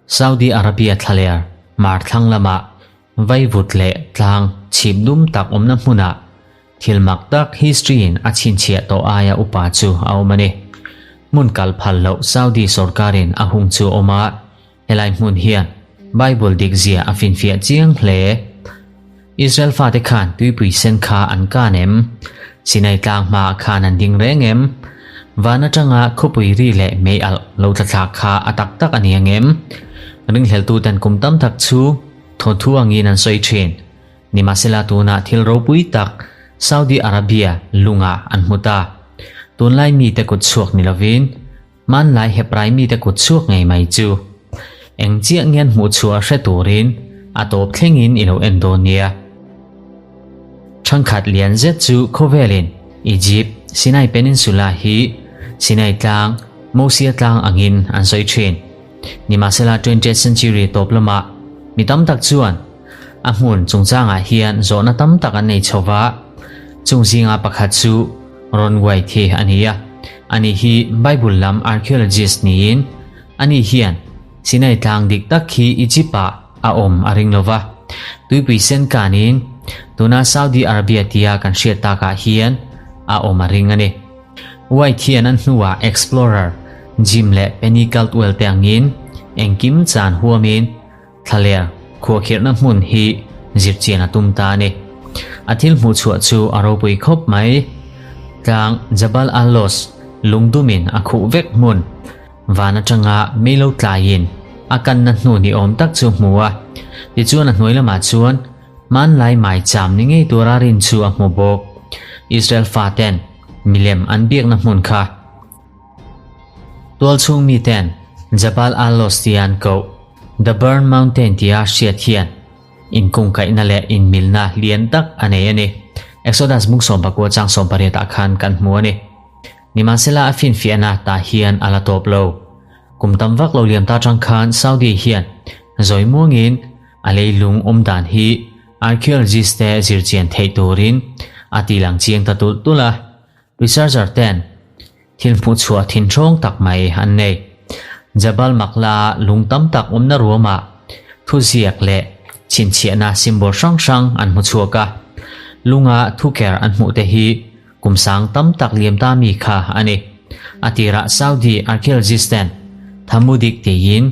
Saudi Arabia thlaler mar thlang lamah vaivut leh tlang chhip dum tak awmna hmunah thil mak tak history in a chhinchhiah tawh aia upa chu a awm a ni. Hmun kal phal loh Saudi sorkarin a hung chu a awm a, Helai hmun hian Bible dikzia a finfiah chiang hle. Israel fate khan tuipui sen kha an kan em? Sinai tlang hmaah khan an ding reng em? Van atanga khawpui ri leh mei alh lo tla thlak kha a tak tak a ni ang em? Ringhleltuten kum tam tak chu thawnthu angin an sawi thin. Nimahsela tunah thil ropui tak Saudi Arabia lungah an hmu ta. Tunlai mite kut chhuak ni lovin Hmanlai Hebrai mite kut chhuak ngei mai chu eng chiah ngian hmuh chhuah hre turin a tawp thlengin i lo en dawn nia. Thangkhat lian zet chu khawvelin Egypt Sinai Peninsula hi Sinai tlang, Mosia tlang angin an sawi thin. Nimahsela twentieth century tawp lamah mi tam tak chuan a hmun chungchangah hian zawhna tam tak an nei chho va, chung zinga pakhat chu Ron White hi a ni a, ani hi Bible lam archaeologist niin ani hian Sinai tlang dik tak hi Egypt-ah a awm a ring lo va. Tuipui sen kanin tuna Saudi Arabia tia kan hriat takah hian a awm a ring a ni. White hian an hnuah explorer Jim leh Penny Caldwell te angin engkim chan huamin Thlaler khuahkhirhna hmun hi zirchian a tum ta a ni. A thil hmuh chhuah chu a ropui khawp mai. Tlang Jabal al-Lawz lungdumin a khuh vek hmun van atanga mei lo tlaiin a kanna hnu ni awm tak chu hmu a. Tichuan a hnuai lamah chuan hmanlai maicham ni ngei tura rin chu a hmu bawk. Israel faten milem an biakna hmun kha. Tualchhung miten Jabal al-Lawz tia an koh, The Burn Mountain tia hriat hian inkungkaihna leh inmilna lian tak a nei a ni. Exodus bung 19 chang 18 ah khan kan hmu a ni. Nimahsela a finfiahna tah hian a la tawp lo. Kum tam vak lo liam ta tang khan Saudi hian zawi muangin a leilung awm dan hi archaeologist te zirchian theih turin a ti lang chiang ta tulh tulh a. Researcher ten thil hmuh chhuah thin hrawng tak mai an nei. Jabal Makla lung tam tak awmna ruamah thuziak leh chhinchhiahna symbol hrang hrang an hmu chhuak a. Lunga thuker an hmuh te hi kum sang tam tak liam ta mi kha a ni. A tirah Saudi archaeologist ten Thamudik tiin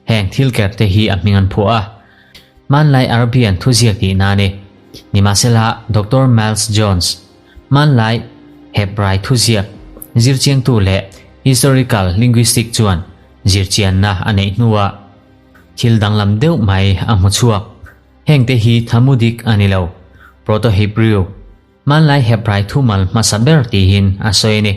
heng thil ker te hi a hming an phuah a. Hmanlai Arabian thuziak tihna a ni. Nimahsela Doctor Miles Jones Hmanlai Hebrai thuziak zirchiangtu leh historical linguistic chuan zirchianna a neih hnuah thil danglam deuh mai a hmu chhuak. Hengte hi Thamudik a ni lo, Proto-Hebrew, hmanlai Hebrai thumal hmasa ber tihin a sawi a ni.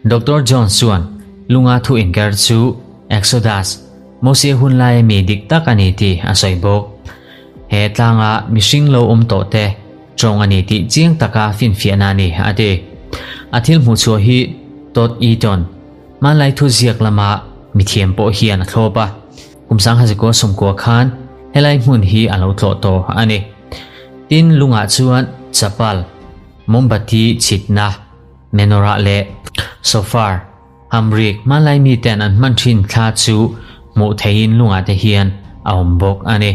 Doctor Jones chuan lunga thu inker chu Exodus, Mosia hun laia mi dik tak a ni tih a sawi bawk. He tlanga mihring lo awm tawh te tawng a ni tih chiang taka finfiahna a ni, a ti. A thil hmuh chhuah hi Todd Eaton, hmanlai thu ziak lama mithiam pawh hian a thlawp a. Kum 1990 khan helai hmun hi a lo tlawh tawh a ni. Tin, lungah chuan chapal, mombati chhitna, Menorah leh Shofar, Hamrik, hmanlai miten an hman thin thla chu hmuh theihin lungah te hian a awm bawk a ni.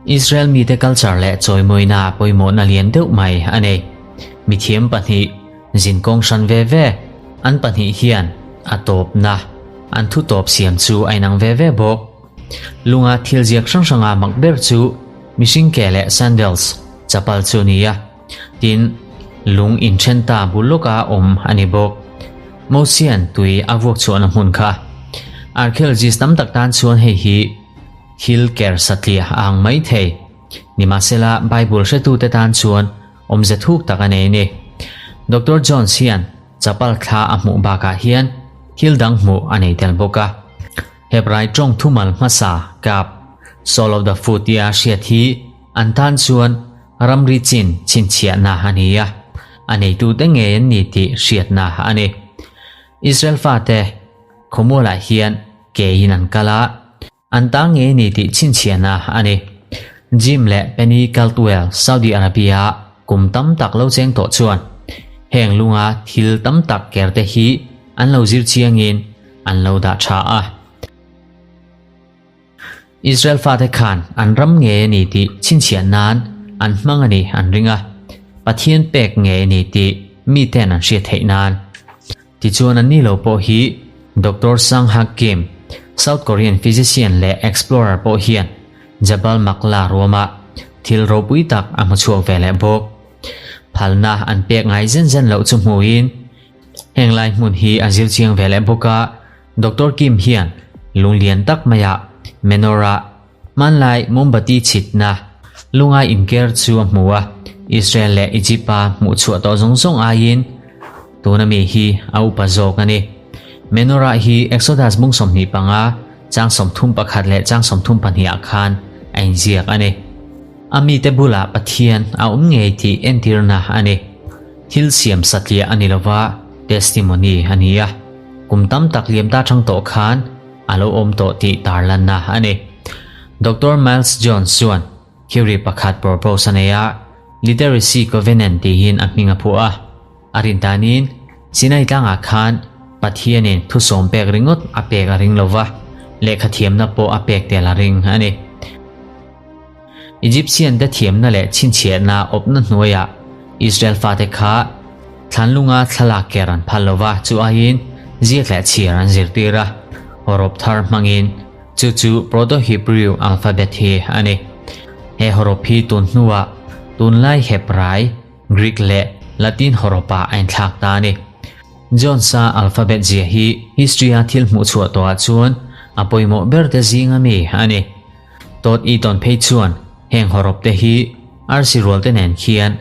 Israel mite culture leh chawimawina pawimawhna lian deuh mai a nei. Mithiam pahnih, zinkawng hran ve ve, an pahnih hian a tawpna, an thu tawp siam chu a inang ve ve bawk. Lunga thil ziak hrang hranga mak ber chu mihring ke leh sandals, chapal chu a ni a. Tin, lung inthen ta bul lawka awm a ni bawk. Mosian tui a vuak chhuahna hmun kha. Archaeologist tam tak tan chuan hei hi thil ker satliah a ang mai thei. Nimahsela, Bible hretute tan chuan awmze thuk tak a nei a ni. Doctor Jones hian chapal thla a hmuh bakah hian thil dang hmuh a nei tel bawk a. Hebrai tawng thumal hmasa kap, sole of the foot tia hriat hi an tan chuan Ramri chin chhinchhiahna a ni a, a neitute ngei an ni tih hriatna a ni. Israel fate khawmualah hian keiin an kal a, an ta ngei a ni tih chhinchhiahna a ni. Jim leh Penny Caldwell Saudi Arabia-a kum tam tak lo cheng tawh chuan. Heng lunga thil tam tak ker te hi an lo zir chiangin an lo dah tha a. Israel fate khan an ram ngei a ni tih chhinchhiah nan an hmang a ni an ring a, Pathian pek ngei a ni tih miten an hriat theih nan. Tichuan an ni lo pawh hi Doctor Sang Hak Kim, South Korean physician leh explorer pawh hian Jabal Maqla ruama thil ropui tak a hmu chhuak ve leh bawk. Phalna an pek ngai zen zen loh chu hmuin heng lai hmun hi a zir chiang ve leh bawk a, Doctor Kim hian lunglian tak maiah menorah hmanlai mombati chhitna lungai inker chu a hmu a, Israel leh Egypt-a hmuh chhuah tawh zawng zawng aiin tuna mi hi a upa zawk a ni. Menorah hi Exodus bung 25 chang 31 leh chang 32 ah khan a inziak a ni. A mite bulah Pathian a awm ngei tih entirna a ni. Thil siam satliah a ni lova, testimony a ni a. Kum tam tak liam ta chang tawh khan a lo awm tawh tih tarlanna a ni. Doctor Miles Jones chuan theory pakhat propose a nei a, Literacy Covenant tihin a hming a phuah a. A rin danin Sinai tlangah khan Pathianin thusawm pek ringawt a pek a ring lova, lehkha thiamna pawh a pek tel a ring a ni. Egyptian te thiamna leh chhinchhiahna awpna hnuaiah Israel fate kha thlanlunga thlalak ker an phal lova, chu aiin ziak leh chhiar an zirtir a, hawrawp thar hmangin, chu chu Proto-Hebrew alphabet hi a ni. He hawrawp hi tun hnuah tunlai Hebrai, Greek leh Latin hawrawpah a inthlak ta a ni. Jones-a alphabet zia hi history-a thil hmuh chhuah tawhah chuan a pawimawh ber te zinga mi a ni. Todd Eaton phei chuan heng hawrawp te hi arsi rual te nen khian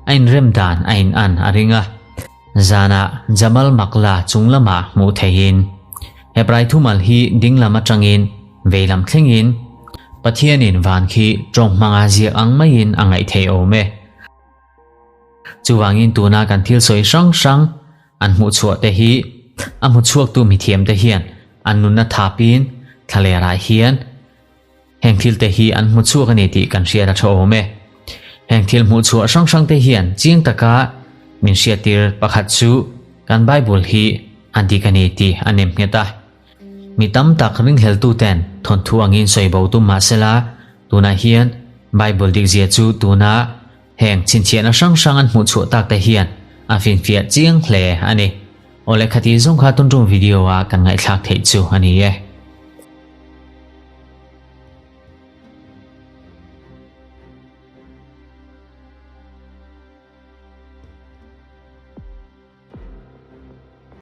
a inrem dan a in an a ring a. Zanah Jamal Maqla chung lamah hmuh theihin Hebrai thumal hi ding lam atangin vei lam thlengin Pathianin van khi tawng hmanga ziak ang maiin a ngaih theih awm e. Chuvangin tuna kan thil sawi hrang hrang an hmuh chhuah te hi a hmu chhuaktu mithiam te hian an nunna thapin thlalerah hian heng thil te hi an hmu chhuak a ni tih kan hriat a tha awm e. Heng thil hmuh chhuah hrang hrang te hian chiang taka min hriattir pakhat chu kan Bible hi a dik a ni tih a nem nghet a. Mi tam tak ringhleltu ten thawnthu angin sawi bo tum mah sela tunah hian Bible dikzia chu tuna Heng chhinchhiahna hrang hrang an hmuh chhuah tak te hian a finfiah chiang hle a ni. Awle khati zawng kha tuntum video a kan ngaihthlak theih chu a ni e.